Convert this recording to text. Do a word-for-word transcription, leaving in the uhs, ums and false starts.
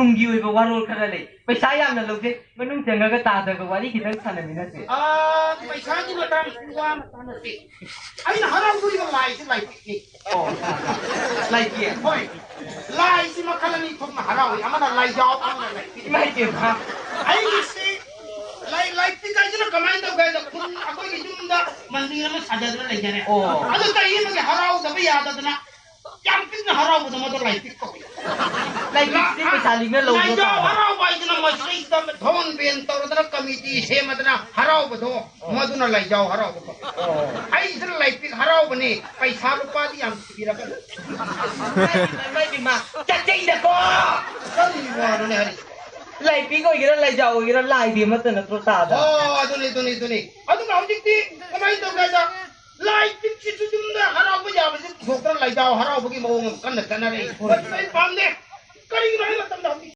ꯇꯨꯡꯒꯤ ꯑꯣꯏꯕ ꯋꯥꯔꯣꯜ ꯈꯔ ꯂꯩ꯫ ꯄꯩꯁꯥ ꯌꯥꯝꯅ ꯂꯧꯖꯩ, ꯃꯅꯨꯡ ꯆꯪꯉꯒ ꯇꯥꯗꯕ ꯋꯥꯔꯤ ꯈꯤꯇꯪ ꯁꯥꯟꯅꯃꯤꯟꯅꯁꯦ꯫ ꯑꯥ, ꯄꯩꯁꯥꯒꯤ ꯃꯇꯥꯡꯁꯤ ꯋꯥ ꯃꯇꯥꯡ ꯅꯠꯇꯦ꯫ ꯑꯩꯅ ꯍꯔꯥꯎꯗꯣꯔꯤꯕ ꯂꯥꯏꯁꯤ ꯂꯥꯏꯄꯤꯛꯅꯤ꯫ ꯑꯣ, ꯂꯥꯏꯄꯤꯛ? ꯍꯣꯏ꯫ ꯂꯥꯏꯁꯤ ꯃꯈꯜ ꯑꯅꯤ ꯊꯣꯛꯅ ꯍꯔꯥꯎꯏ, ꯑꯃꯅ ꯂꯥꯏꯖꯥꯎ, ꯑꯃꯅ ꯂꯥꯏꯄꯤꯛ꯫ ꯏꯃꯥꯏ ꯄꯦꯝꯃ꯫ ꯑꯩꯒꯤꯁꯤ ꯂꯥꯏ-, ꯂꯥꯏꯄꯤꯛ ꯍꯥꯏꯁꯤꯅ ꯀꯃꯥꯏꯅ ꯇꯧꯒꯦ ꯍꯥꯏꯗ, ꯈꯨꯟ ꯑꯩꯈꯣꯏꯒꯤ ꯌꯨꯝꯗ ꯃꯟꯗꯤꯔ ꯑꯃ ꯁꯥꯖꯗꯨꯅ ꯂꯩꯖꯔꯦ꯫ ꯑꯣ꯫ ꯑꯗꯨ ꯆꯍꯤ ꯑꯃꯒꯤ ꯍꯔꯥꯎꯗꯕ ꯌꯥꯗꯗꯅ ꯌꯥꯝ ꯄꯤꯛꯅ ꯍꯔꯥꯎꯕꯗꯣ ꯃꯗꯨ ꯂꯥꯏꯄꯤꯛ ꯀꯧꯏ꯫ ꯂꯥꯏꯄꯤꯛꯁꯤ ꯂꯥ-, ꯄꯩꯁꯥ ꯂꯤꯛꯅ ꯂꯧꯕ ꯂꯥꯏꯖꯥꯎ ꯇꯥꯕ꯫ ꯍꯔꯥꯎꯕ ꯍꯥꯏꯗꯨꯅ ꯃꯁꯤꯗꯩꯁꯤꯗ ꯙꯣꯟ ꯕꯦꯟ ꯇꯧꯔꯗꯅ ꯀꯃꯤꯇꯤ ꯁꯦꯝꯃꯗꯅ ꯍꯔꯥꯎꯕꯗꯣ, ꯑꯣ꯫ ꯃꯗꯨꯅ ꯂꯥꯏꯖꯥꯎ ꯍꯔꯥꯎꯕ ꯀꯧꯏ꯫ ꯑꯣ꯫ ꯑꯩꯁꯤꯅ ꯂꯥꯏꯄꯤꯛ ꯍꯔꯥꯎꯕꯅꯤ, ꯄꯩꯁꯥ ꯂꯨꯄꯥꯗꯤ ꯌꯥꯝ ꯊꯤꯕꯤꯔꯛꯀꯅꯨ꯫ ꯏꯃꯥꯏ ꯄꯦꯝꯃ, ꯆꯠꯆꯩꯗꯀꯣ! ꯀꯔꯤ ꯋꯥꯅꯣꯅꯦ ꯍꯥꯏꯔꯤꯁꯤꯕꯣ? ꯂꯥꯏꯄꯤꯛ ꯑꯣꯏꯒꯦꯔꯥ, ꯂꯥꯏꯖꯥꯎ ꯑꯣꯏꯒꯦꯔꯥ, ꯂꯥꯏꯗꯤ ꯑꯃꯠꯇ ꯅꯠꯇ꯭ꯔꯣ ꯇꯥꯗ? ꯑꯣ, ꯑꯗꯨꯅꯤ, ꯑꯗꯨꯅꯤ, ꯑꯗꯨꯅꯤ꯫ ꯑꯗꯨꯅ ꯍꯧꯖꯤꯛꯇꯤ ꯀꯃꯥꯏꯅ ꯇꯧꯒꯦ ꯍꯥꯏꯗ, ꯂꯥꯏ ꯇꯤꯟꯁꯤꯁꯨ ꯌꯨꯝꯗ ꯍꯔꯥꯎꯕ ꯌꯥꯕꯁꯤ ꯄꯨꯊꯣꯛꯇꯅ ꯂꯥꯏꯖꯥꯎ ꯍꯔꯥꯎꯕꯒꯤ ꯃꯑꯣꯡ ꯑꯃ ꯀꯟꯅ ꯆꯠꯅꯔꯛꯏ꯫ ꯍꯣꯏ꯫ ꯃꯗꯨ ꯑꯩ ꯄꯥꯝꯗꯦ꯫ ꯀꯔꯤꯒꯤꯅꯣ ꯍꯥꯏꯕ ꯃꯇꯝꯗ ꯍꯧꯖꯤꯛ